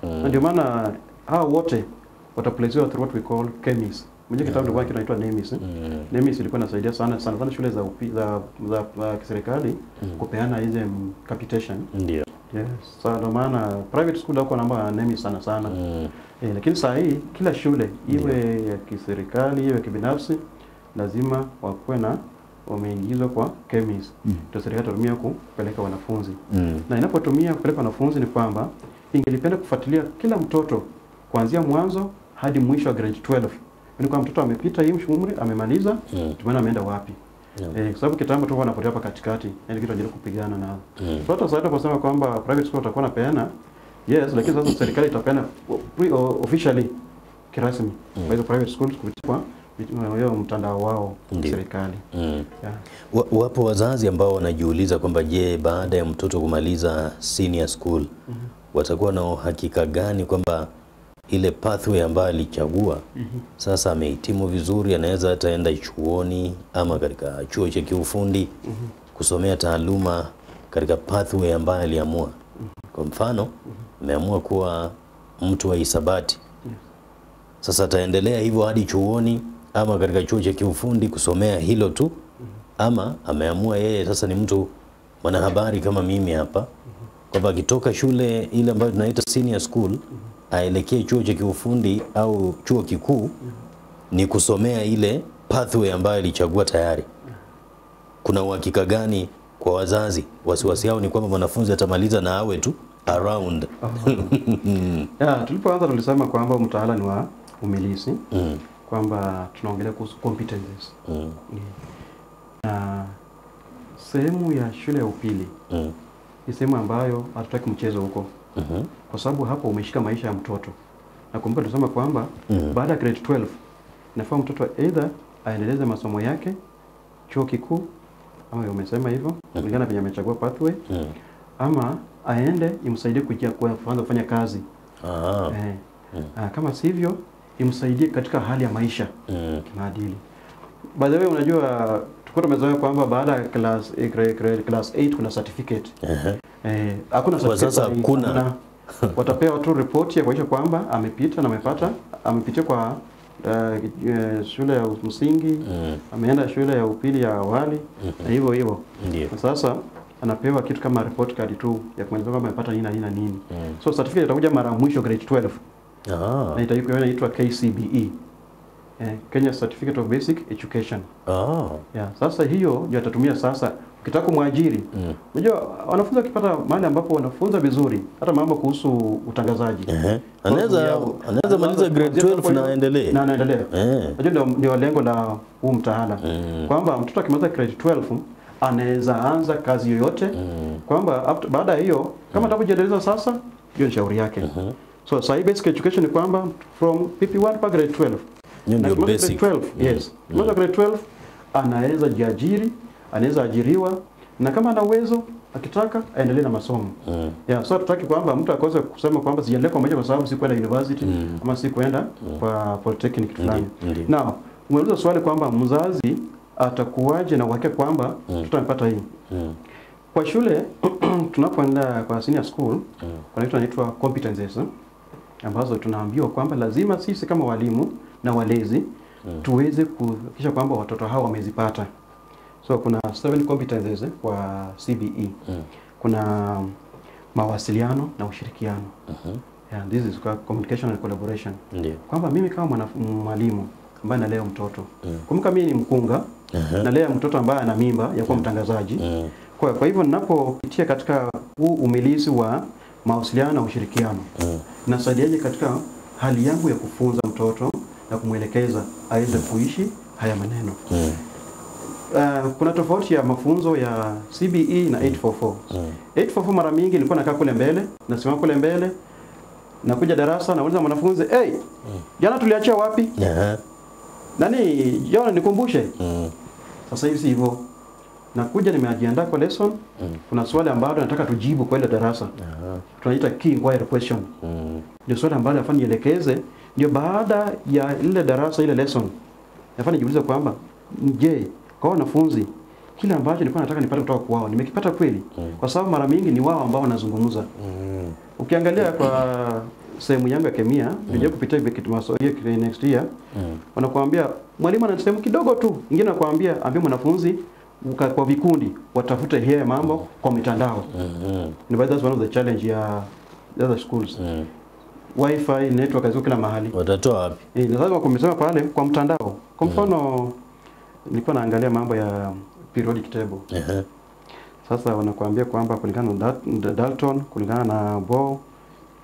Na ndio maana hao wote wataplacewa through what we call KEMIS. Mwenye kitabu ndio kinaitwa NEMIS. NEMIS ilikuwa inasaidia sana sana sana shule za za kiserikali kupeana hizi capitation. Ndio. Yes. So ndio maana private school wako namba NEMIS sana sana. Lakini saa hii kila shule iwe ya kiserikali iwe kibinafsi lazima wakuwe na wameingizwa kwa KEMIS. Ndio serikali itatumia kupeleka wanafunzi. Na inapotumia kupeleka wanafunzi ni kwamba ingelipenda kufuatilia kila mtoto kuanzia mwanzo hadi mwisho wa grade 12. Yaani kwa mtoto amepita hii umri amemaliza, tumeona ameenda wapi. Kwa sababu kitambo tu wanapotea hapa katikati, yaani kitu ajili kupigana nao. So hata sasa tunaposema kwamba private school watakuwa napeana, yes, lakini sasa serikali itapeana officially kirasmi. Kwa hizo private schools kupitia kwa mtandao wao serikali. Yeah. Wapo wazazi ambao wanajiuliza kwamba je, baada ya mtoto kumaliza senior school watakuwa na uhakika gani kwamba ile pathway ambayo alichagua sasa amehitimu vizuri, anaweza hata chuoni ama katika chuo cha kiufundi kusomea taaluma katika pathway ambayo aliamua. Kwa mfano, ameamua kuwa mtu wa hisabati. Sasa ataendelea hivyo hadi chuoni ama katika chuo cha kiufundi kusomea hilo tu, ama ameamua yeye sasa ni mtu mwanahabari kama mimi hapa, kwamba akitoka shule ile ambayo tunaita senior school aelekee chuo cha kiufundi au chuo kikuu ni kusomea ile pathway ambayo alichagua tayari. Kuna uhakika gani kwa wazazi? Wasiwasi yao ni kwamba mwanafunzi atamaliza na awe tu around. Yeah, tulipoanza tulisema kwamba mtaala ni wa umilisi, kwamba tunaongelea kuhusu competencies. Na sehemu ya shule ya upili ni sehemu ambayo hatutaki mchezo huko. Kwa sababu hapo umeshika maisha ya mtoto. Na kumbuka tulisema kwamba baada ya grade 12 inafaa mtoto either aendeleze masomo yake chuo kikuu, ama umesema hivyo kulingana na venye amechagua pathway, ama aende imsaidie kuanza kufanya kazi. Kama sivyo imsaidie katika hali ya maisha kimaadili. By the way, unajua tulikuwa tumezoea kwamba baada ya class 8 kuna certificate. Hakuna certificate. Sasa hakuna. Watapewa tu report ya kuonyesha kwamba amepita na amepata, amepitia kwa shule ya msingi, ameenda shule ya upili ya awali, na hivyo hivyo. Sasa anapewa kitu kama report card tu ya kuonyesha kwamba amepata nini na nini na nini. So certificate itakuja mara mwisho grade 12. Na itakuwa inaitwa KCBE. Kenya Certificate of Basic Education. Yeah, sasa hiyo ndio atatumia sasa ukitaka kumwajiri. Unajua wanafunzi wakipata mahali ambapo wanafunza vizuri hata mambo kuhusu utangazaji. Anaweza maliza grade 12 na aendelee. Na anaendelea. Unajua ndio lengo la huu mtaala. Kwamba mtoto akimaliza grade 12 anaweza anza kazi yoyote. Kwamba baada ya hiyo kama atakapojiendeleza sasa hiyo ni shauri yake. So sasa basic education ni kwamba from PP1 mpaka grade 12. Ndio basic. 12, yes. Mtoto grade 12 anaweza jiajiri, anaweza ajiriwa, na kama ana uwezo akitaka aendelee na masomo. Yeah, so tutaki kwamba mtu akose kusema kwamba sijaendelea kwa maisha kwa sababu sikwenda university ama sikwenda kwa polytechnic fulani. Now, umeuliza swali kwamba mzazi atakuwaje na uhakika kwamba mtoto amepata hii. Kwa shule tunapoenda kwa senior school, kuna kitu kinaitwa competencies ambazo tunaambiwa kwamba lazima sisi kama walimu na walezi tuweze kuhakikisha kwamba watoto hao wamezipata. So kuna 7 competencies kwa CBE. Kuna mawasiliano na ushirikiano. Yeah, this is communication and collaboration. Kwamba mimi kama mwalimu ambaye nalea mtoto. Kumbuka mimi ni mkunga, nalea mtoto ambaye ana mimba ya kuwa mtangazaji. Kwa hivyo ninapopitia katika huu umilisi wa mawasiliano na ushirikiano, nasaidiaje katika hali yangu ya kufunza mtoto na kumwelekeza aweze kuishi haya maneno. Kuna tofauti ya mafunzo ya CBE na 844. 844 mara mingi nilikuwa nakaa kule mbele, nasimama kule mbele, nakuja darasa nauliza mwanafunzi, "Hey, jana tuliachia wapi?" Nani, jana nikumbushe. Sasa hivi si hivyo. Nakuja nimejiandaa kwa lesson, kuna swali ambalo nataka tujibu kwa ile darasa. Tunaita key inquiry question. Ndio swali ambalo nafaa nielekeze, ndio baada ya ile darasa ile lesson nafaa nijiulize kwamba je, kwa wanafunzi kile ambacho nilikuwa nataka nipate kutoka kwao nimekipata kweli? Kwa sababu mara mingi ni wao ambao wanazungumza. Ukiangalia kwa sehemu yangu ya kemia, nilikuja kupitia kitu masomo hiyo next year, wanakuambia mwalimu ana sehemu kidogo tu, ingine anakuambia ambie mwanafunzi kwa vikundi watafute haya mambo kwa mitandao. And that's one of the challenge ya the other schools. Wi-Fi network haziko kila mahali. Watatoa wapi? Lazima kumesema pale kwa mtandao. Kwa mfano nilikuwa naangalia mambo ya periodic table. Sasa wanakuambia kwamba kulingana na Dalton, kulingana na Bohr,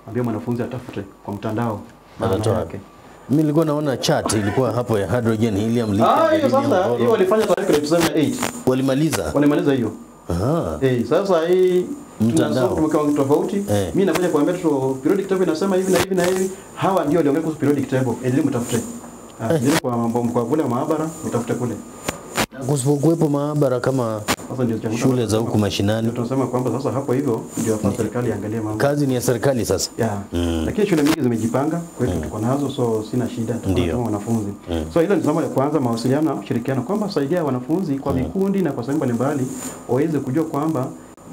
ambia mwanafunzi atafute kwa mtandao maana yake. Mimi nilikuwa naona chart ilikuwa hapo ya hydrogen, helium, lithium. Hiyo sasa hiyo walifanya tarehe 2008. Walimaliza. Walimaliza hiyo. Sasa hii mtandao tumekuwa tofauti. Mimi nakuja kuambia tu periodic table inasema hivi na hivi na hivi. Hawa ndio waliongea kuhusu periodic table. Elimu mtafute. Ndio kwa mambo kwa kule maabara mtafute kule. Kusipokuwepo maabara kama shule za huku mashinani, tunasema kwamba sasa hapo hivyo ndio hapa serikali iangalie mambo. Kazi ni ya serikali sasa. Lakini shule mingi zimejipanga, kwetu tuko nazo, so sina shida tunatuma wanafunzi. So hilo ni somo la kwanza, mawasiliano na ushirikiano, kwamba saidia wanafunzi kwa vikundi na kwa sehemu mbalimbali waweze kujua kwamba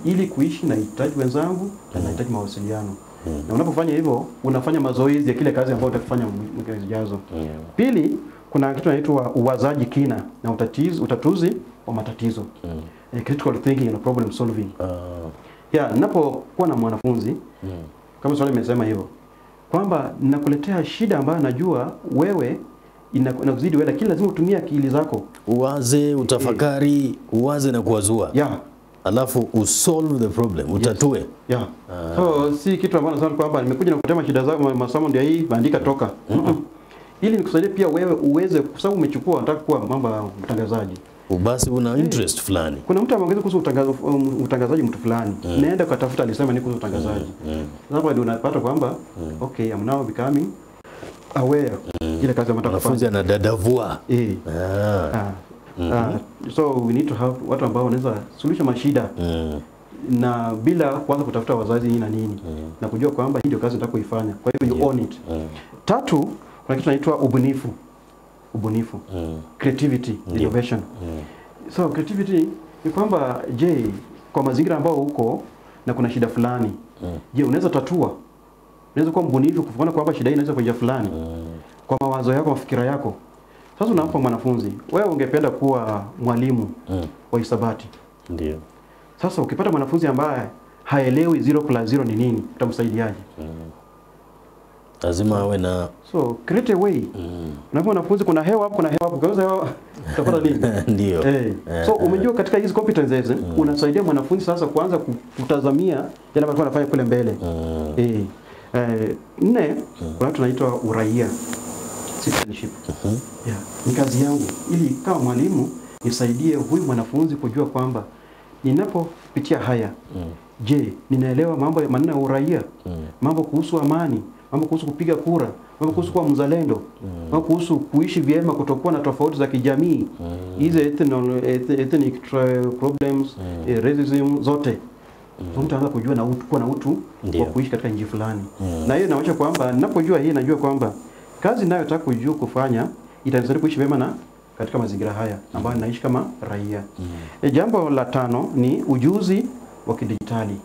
ili kuishi nahitaji wenzangu na nahitaji mawasiliano. Na unapofanya hivyo unafanya mazoezi ya kile kazi ambayo utakufanya mwaka zijazo. Pili, kuna kitu kinaitwa uwazaji kina na utatuzi wa matatizo. Critical thinking and problem solving. Ninapokuwa na mwanafunzi kama swali nimesema hivyo kwamba ninakuletea shida ambayo najua wewe inakuzidi wewe, lakini lazima utumie akili zako. Uwaze, utafakari, uwaze na kuwazua. Alafu usolve the problem, utatue. So si kitu ambacho nasema kwamba nimekuja na kukuletea shida zako masomo ndio hii, bandika toka. Ili nikusaidie pia wewe uweze, kwa sababu umechukua unataka kuwa mambo ya mtangazaji. Basi una interest fulani. Kuna mtu ameongeza kuhusu utangazaji mtu fulani. Naenda ukatafuta alisema ni kuhusu utangazaji. Sasa ndio unapata kwamba okay, I'm now becoming aware ile kazi ambayo mwanafunzi anadadavua. So we need to have watu ambao wanaweza suluhisha mashida na bila kuanza kutafuta wazazi na nini, na kujua kwamba hii ndio kazi nataka kuifanya. Kwa hiyo you own it. Tatu, kuna kitu kinaitwa ubunifu. Ubunifu. Creativity, innovation. So creativity ni kwamba je, kwa mazingira ambao uko na kuna shida fulani, je, unaweza tatua? Unaweza kuwa mbunifu kuona kwamba shida hii inaweza kwa njia fulani. Kwa mawazo yako, mafikira yako. Sasa unampa mwanafunzi, wewe ungependa kuwa mwalimu wa hisabati. Ndio. Sasa ukipata mwanafunzi ambaye haelewi 0 + 0 ni nini, utamsaidiaje? Lazima awe na so create a way. Na mwanafunzi kuna hewa hapo, kuna hewa hapo, ukiweza hewa utapata nini? Ndio. So umejua katika hizi competences unasaidia mwanafunzi sasa kuanza kutazamia yale ambayo anafanya kule mbele. Nne, kuna watu tunaitwa uraia, citizenship. Ni kazi yangu ili kama mwalimu nisaidie huyu mwanafunzi kujua kwamba ninapopitia haya, je, ninaelewa mambo ya maneno ya uraia, mambo kuhusu amani, mambo kuhusu kupiga kura, mambo kuhusu kuwa mzalendo, mambo kuhusu kuishi vyema, kutokuwa na tofauti za kijamii, hizi ethnic problems, racism zote. Mtu anaanza kujua na utu, kuwa na utu wa kuishi katika nchi fulani. Na hiyo inaonyesha kwamba ninapojua hii, najua kwamba kazi ninayotaka kujua kufanya itanisaidia kuishi vyema na katika mazingira haya ambayo ninaishi kama raia. Jambo la tano ni ujuzi wa kidijitali.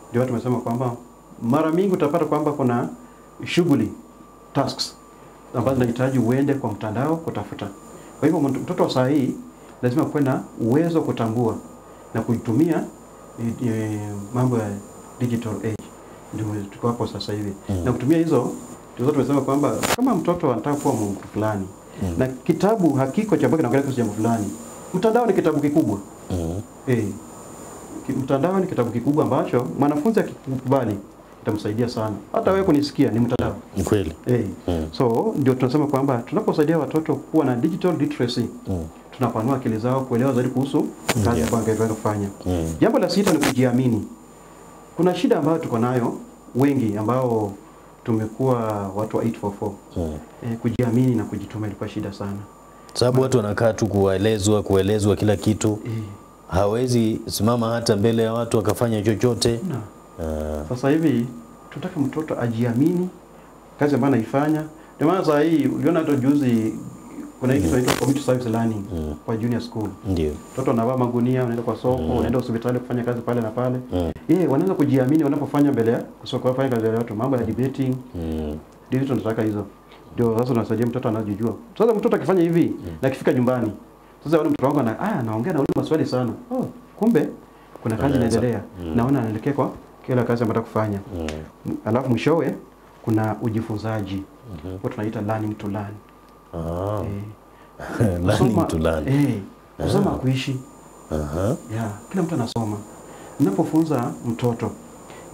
Ndio watu wamesema kwamba mara mingi utapata kwamba kuna shughuli tasks ambazo zinahitaji uende kwa mtandao kutafuta. Kwa hivyo mtoto wa saa hii lazima kuwe na uwezo wa kutambua na kuitumia mambo ya digital age. Ndio tuko hapo sasa hivi. Na kutumia hizo ndio tumesema kwamba kama mtoto anataka kuwa mtu fulani na kitabu hakiko cha baki na kuhusu jambo fulani, mtandao ni kitabu kikubwa. Mtandao ni kitabu kikubwa ambacho mwanafunzi akikubali itamsaidia sana. Hata wewe kunisikia ni mtandao. Ni kweli. So ndio tunasema kwamba tunaposaidia watoto kuwa na digital literacy, tunapanua akili zao kuelewa zaidi kuhusu kazi ambayo kufanya. Jambo la sita ni kujiamini. Kuna shida ambayo tuko nayo wengi ambao tumekuwa watu wa 844. Kujiamini na kujituma ilikuwa shida sana. Sababu watu wanakaa tu kuelezwa kila kitu. Hawezi simama hata mbele ya watu akafanya chochote. Sasa hivi tunataka mtoto ajiamini kazi ambayo anaifanya. Ndio maana sasa hii uliona hata juzi Kuna hiki tunaitwa community service learning kwa junior school. Ndio. Mtoto anavaa magunia, anaenda kwa soko, anaenda hospitali kufanya kazi pale na pale. Yeye wanaanza kujiamini wanapofanya mbele ya soko, kufanya kazi ya watu, mambo ya debating. Ndio tunataka hizo. Ndio sasa tunasaidia mtoto anajijua. Sasa mtoto akifanya hivi na akifika nyumbani, sasa wale mtoto wangu anaongea na ule maswali sana. Oh, kumbe kuna kazi inaendelea. Naona anaelekea kwa kila kazi ambayo kufanya. Alafu mwishowe kuna ujifunzaji. Kwa tunaita learning to learn. Learning to learn. Kusoma kuishi. Yeah, kila mtu anasoma. Ninapofunza mtoto,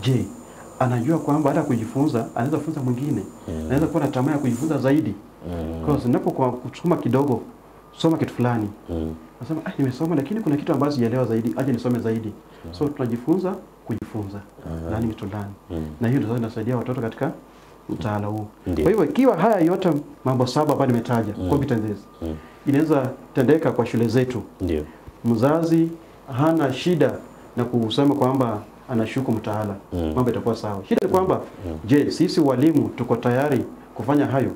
je, anajua kwamba baada ya kujifunza anaweza kufunza mwingine? Anaweza kuwa na tamaa ya kujifunza zaidi. Kwa hiyo ninapokuwa kusoma kidogo, soma kitu fulani. Nasema nimesoma lakini kuna kitu ambacho sijaelewa zaidi, aje nisome zaidi. So tunajifunza kujifunza. Learning to learn. Na hiyo ndio inasaidia watoto katika mtaala huu. Kwa hivyo ikiwa haya yote mambo 7 hapa nimetaja, competencies, inaweza tendeka kwa shule zetu. Ndio. Mzazi hana shida na kusema kwamba anashuku mtaala. Mambo itakuwa sawa. Shida ni kwamba je, sisi walimu tuko tayari kufanya hayo?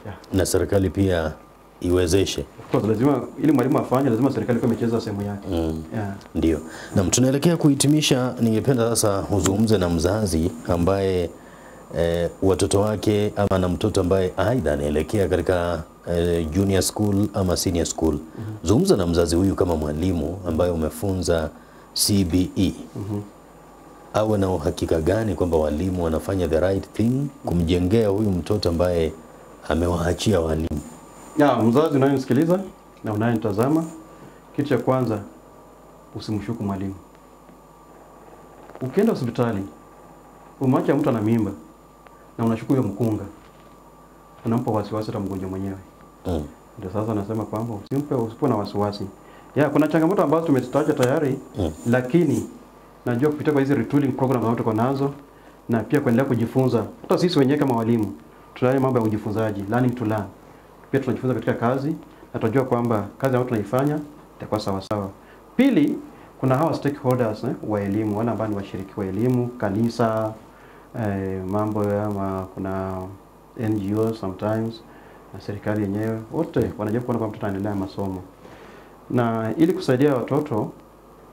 Yeah. Na serikali pia iwezeshe. Of course, lazima ili mwalimu afanye, lazima serikali kwa imecheza sehemu yake. Yeah. Ndio. Na tunaelekea kuhitimisha, ningependa sasa uzungumze na mzazi ambaye watoto wake ama na mtoto ambaye aidha anaelekea katika junior school ama senior school. Zungumza na mzazi huyu kama mwalimu ambaye umefunza CBE. Awe na uhakika gani kwamba walimu wanafanya the right thing kumjengea huyu mtoto ambaye amewaachia walimu? Ya, mzazi unayenisikiliza na unayenitazama, kitu cha kwanza usimshuku mwalimu. Ukienda hospitali umwacha mtu ana mimba na unashuku huyo mkunga, unampa wasiwasi hata mgonjwa mwenyewe. Ndio sasa nasema kwamba usimpe, usipo na wasiwasi. Ya, kuna changamoto ambazo tumezitaja tayari, lakini najua kupitia kwa hizi retooling program ambazo tuko nazo na pia kuendelea kujifunza, hata sisi wenyewe kama walimu tunayo mambo ya ujifunzaji, learning to learn. Pia tunajifunza katika kazi na tunajua kwamba kazi ambayo tunaifanya itakuwa sawa sawa. Pili, kuna hawa stakeholders wa elimu, wale ambao ni washiriki wa elimu, kanisa, mambo ya kuna NGO sometimes na serikali yenyewe, wote wanajaribu kuona kwamba mtoto anaendelea masomo. Na ili kusaidia watoto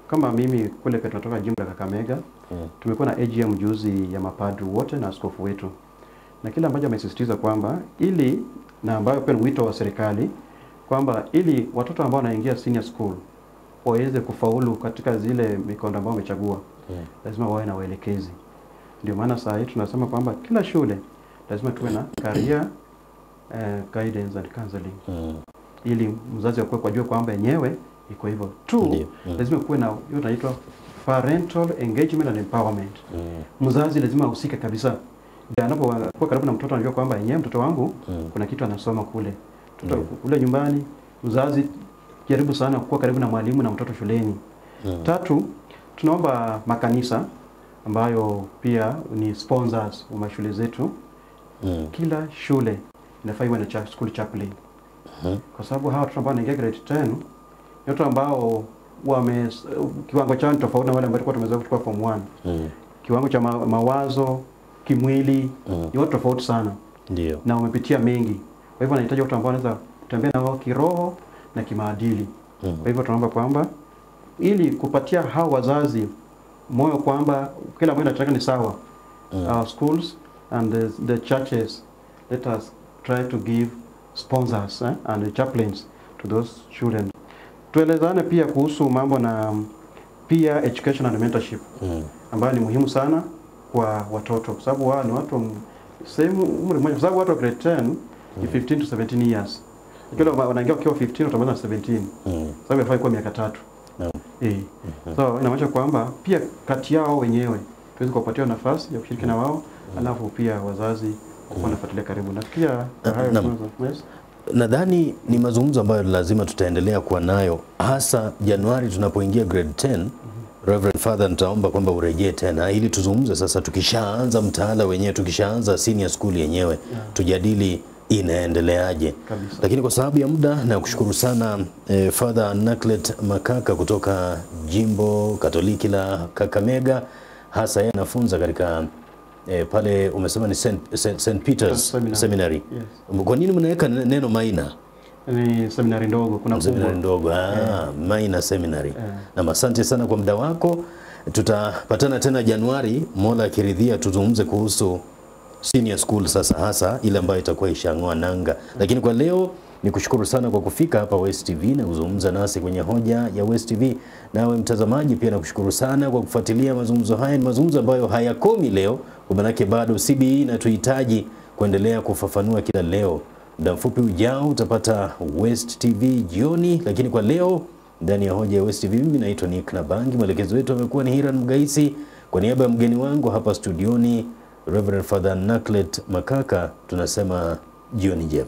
kama mimi kule kwetu tunatoka jimbo la Kakamega, tumekuwa na AGM juzi ya mapadri wote na askofu wetu. Na kila ambacho amesisitiza kwamba ili, na ambayo pia ni wito wa serikali, kwamba ili watoto ambao wanaingia senior school waweze kufaulu katika zile mikondo ambayo wamechagua, lazima wawe na waelekezi. Ndio maana saa hii tunasema kwamba kila shule lazima tuwe na career guidance and counseling. Ili mzazi akue kwa jua kwamba yenyewe iko hivyo. Tu lazima kuwe na hiyo inaitwa parental engagement and empowerment. Mzazi lazima ahusike kabisa. Anapokuwa karibu na mtoto anajua kwamba yenyewe mtoto wangu kuna kitu anasoma kule. Mtoto kule nyumbani, mzazi jaribu sana kuwa karibu na mwalimu na mtoto shuleni. Tatu, tunaomba makanisa ambayo pia ni sponsors wa mashule zetu. Kila shule inafaa iwe na school chaplain. Kwa sababu hawa watoto ambao wanaingia grade 10 ni watu ambao wame kiwango chao ni tofauti na wale ambao tulikuwa tumezoea kuchukua form 1. Kiwango cha mawazo, kimwili, ni watu tofauti sana. Ndio. Na wamepitia mengi. Kwa hivyo wanahitaji watu ambao wanaweza kutembea na wao kiroho na kimaadili. Kwa hivyo tunaomba kwamba ili kupatia hao wazazi moyo kwamba kila mmoja anataka ni sawa. Our schools and the churches, let us try to give sponsors and the chaplains to those children. Tuelezane pia kuhusu mambo na pia education and mentorship, ambayo ni muhimu sana kwa watoto kwa sababu wao ni watu same umri mmoja, kwa sababu watu wa grade 10 ni 15 to 17 years. Ikiwa wanaingia wakiwa 15 utamaliza 17. Sababu inafaa kuwa miaka 3. So inamaanisha kwamba pia kati yao wenyewe tuweze kuwapatia nafasi ya kushiriki na wao, alafu pia wazazi wanafuatilia karibu. Nafikia hayo kwanza. Nadhani ni mazungumzo ambayo lazima tutaendelea kuwa nayo hasa Januari tunapoingia grade 10. Reverend Father, nitaomba kwamba urejee tena ili tuzungumze sasa, tukishaanza mtaala wenyewe, tukishaanza senior school yenyewe, tujadili inaendeleaje. Lakini kwa sababu ya muda, na kushukuru sana Father Anaclet Makaka kutoka Jimbo Katoliki la Kakamega, hasa yeye anafunza katika pale umesema ni St. Peter's Seminary. Yes. Kwa nini mnaweka neno minor? Ni seminari ndogo, kuna Seminari kubwa. ndogo, minor seminary. Na asante sana kwa muda wako. Tutapatana tena Januari, Mola akiridhia, tuzungumze kuhusu senior school sasa, hasa ile ambayo itakuwa ishang'oa nanga. Lakini kwa leo ni kushukuru sana kwa kufika hapa West TV na kuzungumza nasi kwenye hoja ya West TV. Nawe mtazamaji pia nakushukuru sana kwa kufuatilia mazungumzo haya. Ni mazungumzo ambayo hayakomi leo, kwa maanake bado CBE inatuhitaji kuendelea kufafanua kila leo. Muda mfupi ujao utapata West TV jioni, lakini kwa leo ndani ya hoja ya West TV, mimi naitwa Nick Nabangi, mwelekezo wetu amekuwa ni Hiran Mgaisi. Kwa niaba ya mgeni wangu hapa studioni Reverend Father Anaclet Makaka, tunasema jioni njema.